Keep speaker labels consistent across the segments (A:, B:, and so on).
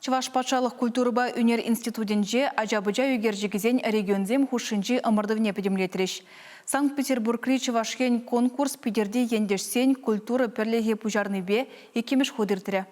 A: Чӑваш патшалӑх культурӑпа ӳнер институтӗнче ача-пӑча ӳкерчӗкӗсен регионсем хушшинчи ӑмӑртӑвне пӗтӗмлетрӗҫ. Санкт-Петербургри Чӑваш Ен конкурс Питӗрти ентешсен культура пӗрлӗхӗ пуҫарнипе иккӗмӗш хут иртрӗ.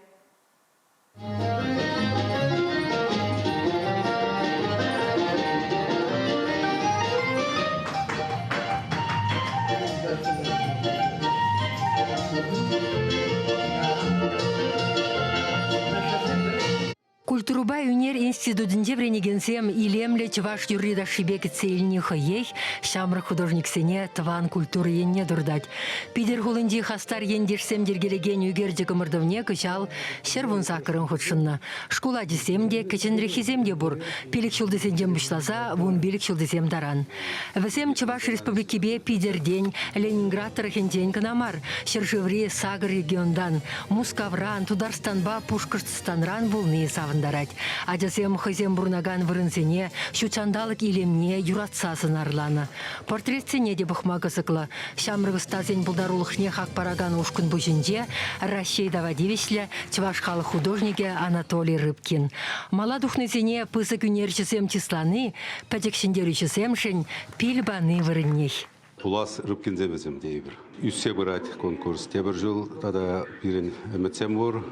B: Культурӑпа ӳнер институтӗнче вӗренекенсем илемлӗ чӑваш юрри-ташшипе кӗтсе илни хӑех ҫамрӑк художниксене тӑван культура енне туртать. Питӗр хулинчи хастар ентешсем йӗркелекен ӳкерчӗк ӑмӑртӑвне кӑҫал 118-ӑн хутшӑннӑ. Шкул ачисем те, кӗҫӗнреххисем те пур. Пилӗк ҫултисенчен пуҫласа 15 ҫултисем таран. Вӗсем Чӑваш Республикипе Питӗртен, Ленинград тӑрӑхӗнчен кӑна мар, ҫӗршыври сакӑр регионтан, Мускавран, Тутарстанпа Пушкӑртстанран пулни савӑнтарать. Ачасем хӑйсем пурӑнакан вырӑнсене, ҫут ҫанталӑк илемне юратса сӑнарланӑ. Портретсене те пӑхма кӑсӑклӑ. Ҫамрӑк ӑстасен пултарулӑхне хак паракан ушкӑн пуҫӗнче Раҫҫей тава тивӗҫлӗ чӑваш халӑх художникӗ Анатолий Рыбкин. Мала тухнисене пысӑк ӳнерҫӗсем чыслани пӗчӗк ҫӗнтерӳҫӗсемшӗн пил пани вырӑннех.
C: Пулас Рыбкинсем вӗсем тейӗпӗр. Ӳссе пырать конкурс. Тепӗр ҫул тата пирӗн ӗмӗтсем пур.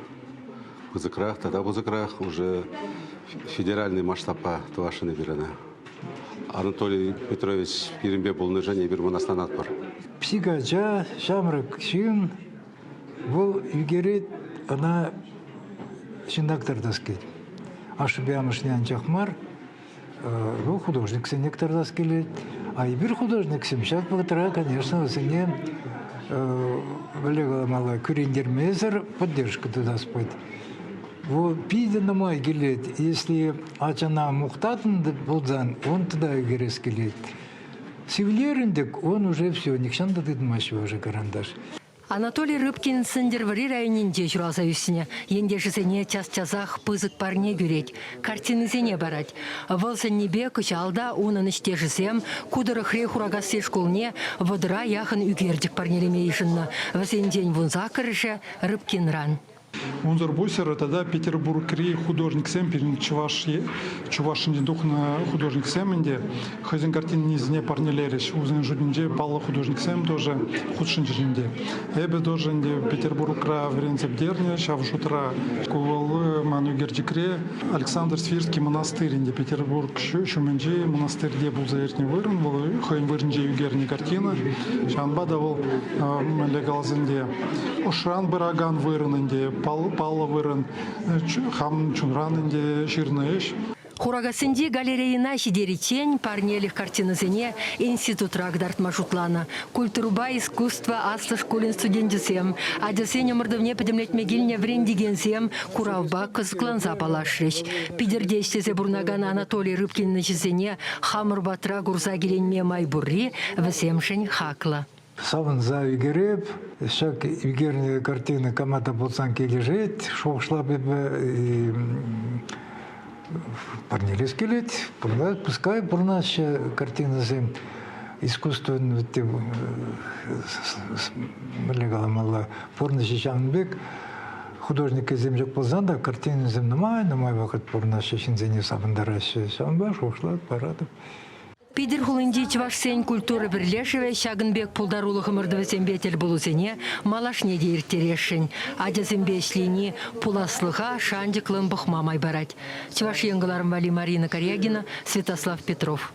C: Пысӑкрах тата пысӑкрах уже федеральный масштабпа тӑвасшӑн эпир ӑна. Анатолий Петрович пирӗнпе пулнӑшӑн эпир мӑнаҫланатпӑр.
D: Психача, ҫамрӑк ҫын, вӑл ӳкерет, ӑна ҫынна кӑтартас килет. Ашшӗпе амӑшне анчах мар, вӑл художниксене кӑтартас килет. А эпир художниксем ҫак вӑхӑтра, конечно, вӗсене мӗнле каламалла, кӳрентермесӗр поддержка тытас пулать. Вӑл питӗ нумай килет. Если ачана мухтатӑн пулсан, он туда ӳкерес килет. Сивлерӗн тӗк, он уже все, нихҫан та тытмасть уже карандаш.
B: Анатолий Рыбкин Сӗнтӗрвӑрри районӗнче ҫуралса ӳснӗ. Ентешӗсене час-часах пысӑк парне кӳрет, картинисене парать. Вӑл сӗннипе кӑҫал та унӑн ӗҫтешӗсем ку тӑрӑхри Хуракасси шкулне вӑтӑра яхӑн ӳкерчӗк парнелеме йышӑннӑ. Вӗсенчен вунсаккӑрӑшӗ Рыбкинран.
E: Унсӑр пуҫсӑр тата Петербургри художниксем, пирӗн чӑваш Чӑваш Енчен тухнӑ художниксем ӗнтӗ хӑйсен картинисене парнелерӗҫ. Вӗсен шутӗнче паллӑ художниксем тоже хутшӑнчӗҫ ӗнтӗ. Эпӗ тоже ӗнтӗ Петербургра вӗренсе пӗтернӗ. Ҫав шутра ку вӑл ман ӳкерчӗкре Александр Свирский монастырь ӗнтӗ Петербург ҫумӗнчи монастырьте пулса иртнӗ вырӑн. Вӑл хӑйӗн вырӑнӗнче ӳкернӗ картина. Ҫавӑнпа та вӑл мӗнле каласан ӗнтӗ ӑшран пыракан вырӑн ӗнтӗ, паллӑ вырӑн. Хам чунран ӗнтӗ ҫырнӑ ӗҫ.
B: Хуракассинчи галерейӑна ҫитериччен парнелӗх картинӑсене институтра кӑтартма шутланӑ. Культурӑпа искусство аслӑ шкулӗн студенчӗсем, ачасен ӑмӑртӑвне пӗтӗмлетме килнӗ вӗрентекенсем куравпа кӑсӑкланса паллашрӗҫ. Питӗрте ӗҫлесе пурӑнакан Анатолий Рыбкин ӗҫӗсене хамӑр патра курса киленме май пурри вӗсемшӗн хаклӑ.
D: Савӑнса ӳкереп. Ҫак ӳкернӗ картина кама та пулсан килӗшет. Шухӑшлап эпӗ парнелес килет. Пускай пурӑнаҫҫӗ картинӑсем. Искусствӑн мӗнле каламалла, пурнӑҫӗ ҫавӑн пек. Художникӗсем ҫук пулсан та картинӑсем нумай-нумай вӑхӑт пурӑнаҫҫӗ, ҫынсене савӑнтараҫҫӗ. Ҫавӑнпа шухӑшлап, паратӑп.
B: Питӗр хулинчи чӑвашсен культура пӗрлешӗвӗ ҫакӑн пек пултарулӑх ӑмӑртӑвӗсемпе тӗл пулусене малашне те ирттересшӗн. Ачасемпе ӗҫлени пуласлӑха шанчӑклӑн пӑхма май парать. Чӑваш Ен кӑларӑм валли Марина Карягина, Святослав Петров.